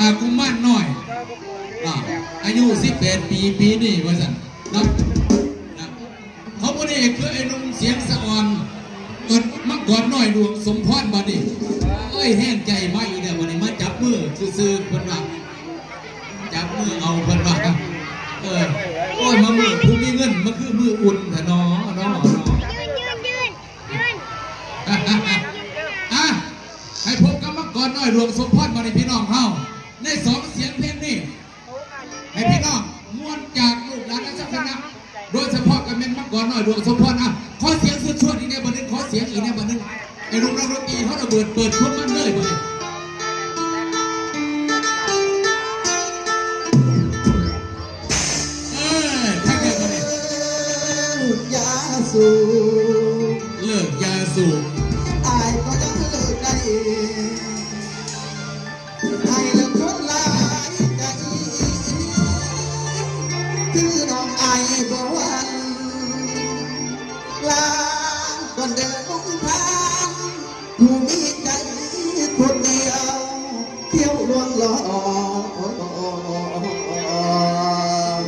ອາ ກຸມານນ້ອຍ ອາ ອາຍຸສິບແປດປີ ປີນີ້ວ່າຊັ້ນເນາະ. ເຂົາຜູ້ນີ້ຄືໄອ້ໜຸ່ມສຽງສະອອນ ເອີ້ນມັງກອນນ້ອຍຫຼວງສົມພອນບັດນີ້. ເອີຍ ແຮງໃຈມາອີກແລ້ວບັດນີ້ ມາຈັບມືຊື່ໆ ເພິ່ນວ່າ ຈັບມືເອົາ ເພິ່ນວ່າ. ເອີ ໂອ້ຍ ມາມື້ຜູ້ມີເງິນ ມາຄືມື້ອຸ່ນແທ້ເນາະ ເນາະ ເນາະ. ອ່ະ ໃຫ້ພົບກັບມັງກອນນ້ອຍຫຼວງສົມພອນບັດນີ້ ພີ່ນ້ອງເຮົາ ໃນສອງສຽງເພງນີ້ ໃຫ້ພີ່ນ້ອງມ່ວນຈາກລູກຫຼານທັງສອງຄະນະ ໂດຍສະເພາະກໍແມ່ນມັງກອນນ້ອຍຫຼວງສົມພອນ. ອ່ະ ຂໍສຽງຊວດໆ ອີກແດ່ບາດໜຶ່ງ ຂໍສຽງອີກແດ່ບາດໜຶ່ງ. ໄອ້ໜຸ່ມນັກດົນຕີເຮົາລະເບີດ ເປີດຄົນມັນເລີຍບາດນີ້. ເອີ ຄັກແລ້ວບາດນີ້ ເລີກຢາສູບ ເລີກຢາສູບ ອ້າຍກໍຍັງເລີກໄດ້ ໃຫ້ລະຄົນຫຼາຍໃຈ ຄືນ້ອງອ້າຍບໍ່ຫວັ່ນ ລາກ່ອນເດີ ຜູ້ມີໃຈຄົນດຽວ ທ່ຽວລວງຫຼອກ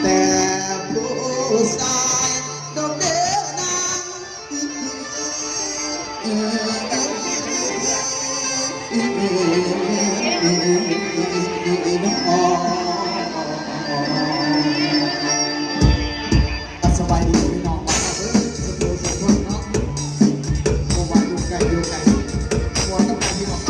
ແຕ່ຜູ້ຊາຍດອກເດີນາງ. ສະບາຍດີພີ່ນ້ອງ ເອີ ສຸກຄົນເນາະ ບໍ່ວ່າຢູ່ໃກ້ຢູ່ໄກ ຂໍທັກທາຍພີ່ນ້ອງ.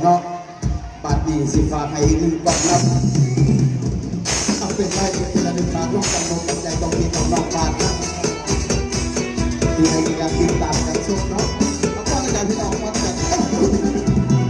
ເນາະ. ບາດນີ້ຊິຝາກໃຫ້ອີກໜຶ່ງກ່ອນເນາະ ເອົາເປັນໄວ້ເປັນທີ່ລະລຶກ ຝາກລົງກັບອົກກັບໃຈຂອງພີ່ຂອງນ້ອງບ້ານນະ ທີ່ໃຫ້ມີການຕິດຕາມກັນຊົມເນາະ. ເອົາກ່ອນລະກັນພີ່ນ້ອງ ກ່ອນລະກັນ.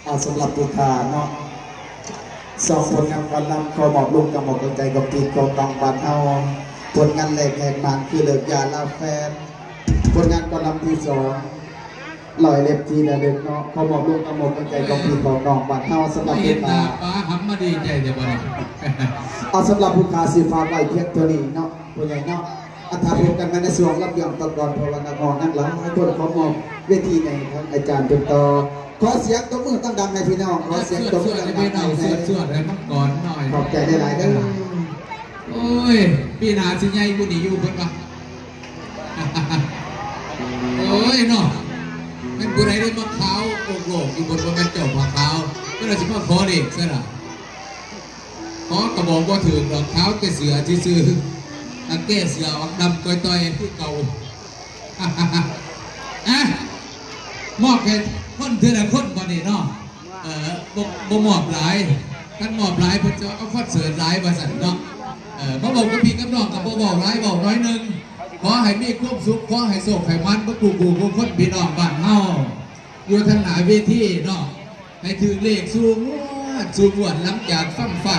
ອ່າ ສຳລັບຜູ້ຂ້າເນາະ ສອງຜົນງານການລຳ ຂໍມອບລົງກຳມອກກຳໃຈກັບຕີກອງນ້ອງບ້ານເຮົາ. ຜົນງານແລກແຫກມ່ານຄືເລີກຢາລາແຟນ. ຜົນງານການລຳທີສອງ ລອຍເລັບທີ່ລະລຶກເນາະ ຂໍມອບລົງກຳມອກກຳໃຈກັບຕີກອງນ້ອງບ້ານເຮົາ. ສຳລັບຜູ້ຂ້າ ເຫັນໜ້າປ້າຫຳມາດີໃຈແທ້ບໍ່ນີ້? ເອົາ ສຳລັບຜູ້ຂ້າຊິຝາກໄວ້ພຽງເທົ່ານີ້ເນາະ ພໍ່ໃຫຍ່ເນາະ. ອັນ ຖ້າພົບກັນໃໝ່ໃນຊ່ວງລຳດຽວຕໍ່ກ່ອນ ເພາະວ່ານັກຮ້ອງຍັງຫຼາຍຄົນ. ຂໍມອບເວທີໃຫ້ທາງອາຈານເພິ່ນຕໍ່. ຂໍສຽງຕົບມືດັງໆໃຫ້ພີ່ນ້ອງ ຂໍສຽງຕົບມືດັງໆໃຫ້ ສວດໆໃຫ້ມັນກ່ອນໜ້ອຍ. ຂອບໃຈຫຼາຍໆເດີ. ໂອ້ຍ ປີໜ້າຊິໃຫຍ່ກວ່ານີ້ຢູ່ເພິ່ນວ່າ. ໂອ້ຍເນາະ ແມ່ນຜູ້ໃດໄດ້ມາຂາວໂອກໂລກຢູ່ ເພິ່ນບໍ່ແມ່ນເຈົ້າຜ້າຂາວ ເພິ່ນວ່າຊິມາຂໍເລກຊະລະ. ຂໍກະບອກບໍ່ຖືກດອກ ຂາວແຕ່ເສື້ອຊື່ໆ ກາງເກງເສື້ອອອກດຳຕ່ອຍໆຄືເກົ່າ. ອ່ະ ມອບໃຫ້ຄົນເທື່ອລະຄົນບັດນີ້ເນາະ. ເອີ ບໍ່ ບໍ່ມອບຫຼາຍ ຄັນມອບຫຼາຍເພິ່ນຈະເອົາຄອນເສີດຫຼາຍວ່າຊັ້ນເນາະ. ເອີ ມາເວົ້າກັບພີ່ກັບນ້ອງກໍບໍ່ເວົ້າຫຼາຍ ເວົ້າໜ້ອຍໜຶ່ງ. ຂໍໃຫ້ມີຄວາມສຸກ ຂໍໃຫ້ໂຊກໃຫ້ໝານເບິດຄູ່ໆຄົນ ພີ່ນ້ອງບ້ານເຮົາຢູ່ທາງໜ້າເວທີເນາະ. ໃຫ້ຖືກເລກສູ່ງວດສູ່ງວດ ຫຼັງຈາກຟັງຟ້າ